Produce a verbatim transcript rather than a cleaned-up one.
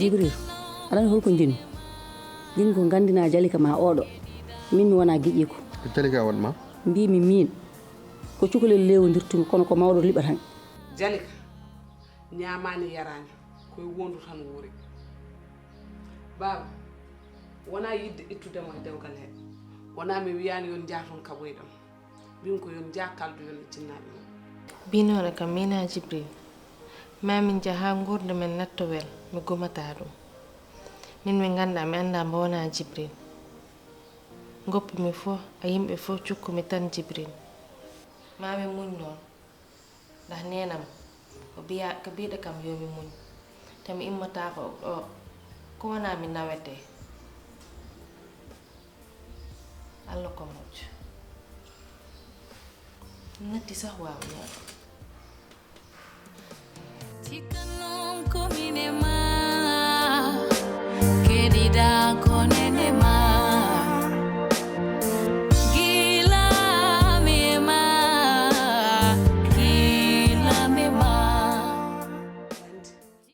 Jibril, aɗa anndi holko njiɗmi? Njiɗmi ko nganndinaa Jalika ma oɗo. Min mi wonaa giƴiiko. Ko Jalika waɗ ma? Mbiimi miin, ko cukalel leewondirtumi, kono ko mawɗo liɓa tan. Jalika ñaamaani yaraani, ko e wondu tan wuuri. Baaba, wonaa yiɗde ittude mo e dewgal he. Wonaa mi wiyaani yon njaah toon kaɓoyɗam. Mbimi ko yon njaah kaldoyon e jinnaaɓe mum. Binooɗo kam miina Jibril. Ma min njaah haa nguurndam men nattowel, mi gumataa ɗum. Min mi nganndaa, mi anndaa mbo wonaa Jibril. Ngoppumi fof, e yimɓe fof cukkumi tan Jibril. Ma mi muñ noon. Ndax neenam ko biya, ko biiɗo kam yo mi muñ. Te mi immataako ɗo, ko wonaa mi nawetee. Allah ko moƴƴo. Natti sax waaw.